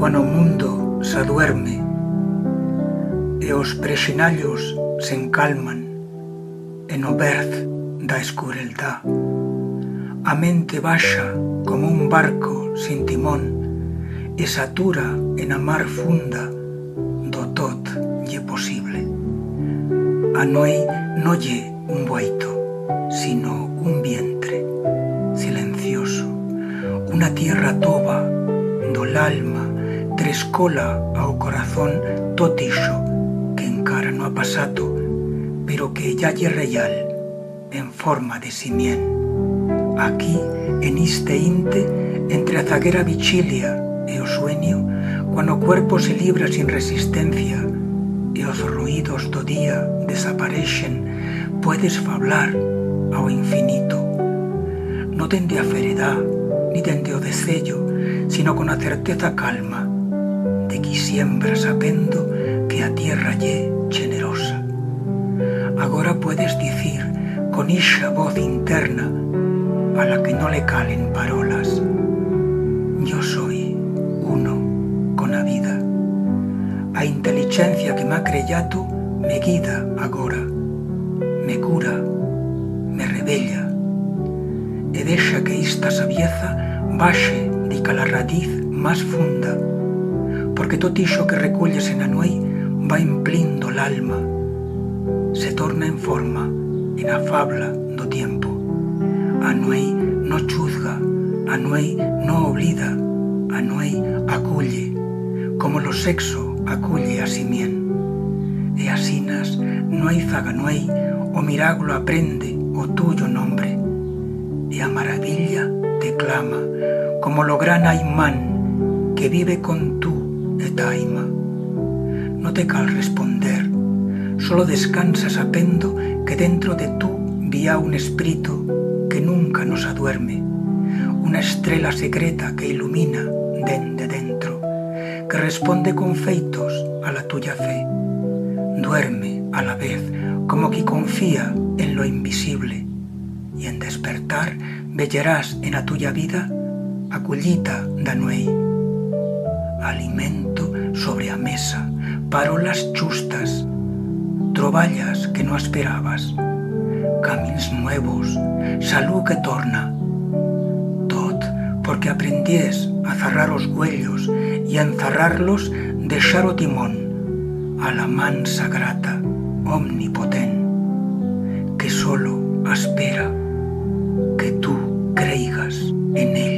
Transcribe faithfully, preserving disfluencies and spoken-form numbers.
Cuan o mundo s'aduerme e os prexinallos s'encalman en o verz d'a escureltá, a mente baixa como un barco sin timón e s'atura en a mar funda do tot ye posible. A nueit no ye un bueito, sino un vientre silencioso, una tierra tova do l'alma, trescola a o corazón tot ixo que encara no ha pasato, pero que ya ye reyal en forma de simient. Aquí, en iste inte, entre a zaguera vichilia e o suenio, cuan o cuerpo se libra sin resistencia e os ruidos do día desapareixen, puedes fablar a o infinito. No dende a feredá, ni dende o decello, sino con a certeza calma de qui siembra sapendo que a tierra ye generosa. Agora puedes dicir con ixa voz interna a la que no le calen parolas: Yo soi uno con a vida. A intelichencia que m'ha creyato me guida agora, me cura, me rebella. E deixa que ista sabieza baixe dica la radiz mas funda, porque tot ixo que reculles en a nueit va implindo l'alma, se torna en forma en a fabla do tiempo. A nueit no chuzga, a nueit no oblida, a nueit aculle, como lo sexo aculle a simient. E asinas, nueit zaga nueit, o miraglo aprende o tuyo nombre. E a maravilla te clama, como lo gran aimán que vive con tu e t'aima. No te cal responder, solo descansa sapendo que dentro de tu bi ha un esprito que nunca no s'aduerme, una estrela secreta que ilumina dende dentro, que responde con feitos a la tuya fe. Duerme a la vez como qui confía en lo invisible, y en despertar veyerás en a tuya vida a cullita d'a nueit. Alimento sobre a mesa, parolas chustas, troballas que no asperabas, camins nuevos, salud que torna. Tot porque aprendiés a zarrar os uellos y a enzarrar-los, deixar o timón a la man sagrata, omnipotent, que solo aspera que tu creigas en ella.